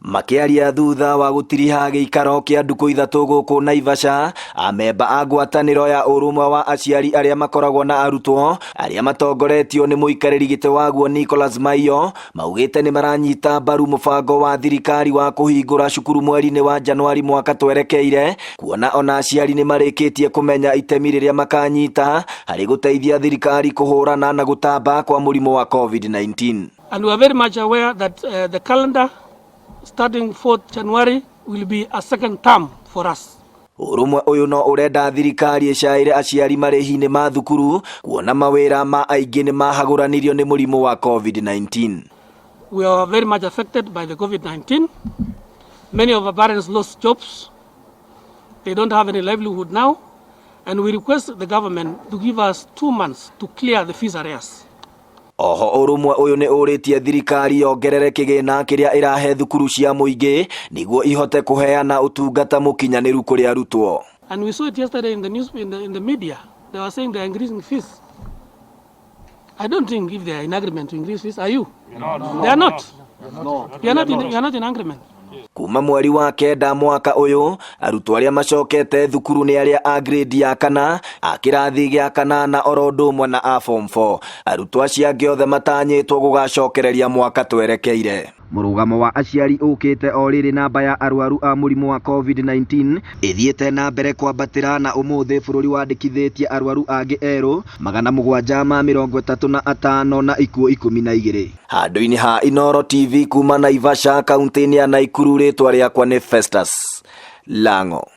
Makĩaria thutha wa gũtiriha gĩikaro kĩa ndukũ ithatũ gũkũ Naivasha, amemba a ngwatanĩro ya ũrũmwe wa aciari arĩa makoragwo na arutwo arĩa matongoretio nĩ mũikarĩri gĩtĩ waguo Nicholas Maiyo maugĩte nĩ maranyita mbaru mũbango wa thirikari wa kũhingũra cukuru mweri-inĩ wa Januari mwaka twerekeire, kuona ona aciari nĩ marĩkĩtie kũmenya itemi rĩrĩa makanyita harĩ gũteithia thirikari kũhũrana na gũtamba kwa mũrimũ wa COVID-19. And we are very much aware that the calendar starting 4th January will be a second term for us. Ũrũmwe ũyũ no ũrenda thirikari ĩcaĩre aciari marĩhi-inĩ ma thukuru kuona mawĩra ma aingĩ nĩ mahagũranirio nĩ mũrimũ wa COVID-19. We are very much affected by the COVID-19. Many of our parents lost jobs. They don't have any livelihood now. And we request the government to give us 2 months to clear the fees arrears. Oho ũrũmwe ũyũ nĩ ũrĩtie thirikari yongerere kĩgĩna kĩrĩa ĩrahe thukuru cia mũingĩ nĩguo ihote kũheana ũtungata mũkinyanĩru kũrĩ arutwo. And we saw it yesterday in the news, in the media. They were saying they are increasing fees. I don't think if they are in agreement to increase fees. Are you? No. They are not. No. You are not in agreement. Kuma mweri wa kenda mwaka ũyũ, arutwo arĩa macokete thukuru nĩ arĩa a grade ya kana, a kĩrathi gĩa kanana, oro ũndũ ũmwe na a form 4. Arutwo acio angĩ othe matanyĩtwo gũgacokereria mwaka twerekeire. Mũrũgamo wa aciari ũkĩte o rĩrĩ namba ya arwaru a mũrimũ wa COVID-19 ĩthiĩte na mbere kwambatĩra, na ũmũthĩ bũrũri wandĩkithĩtie arwaru angĩ erũ 735 na ikuũ 12. Handũ-inĩ ha Inooro TV kuma Naivasha, kaunti-inĩ ya Naikuru, rĩtwa rĩakwa nĩ Festus Lango.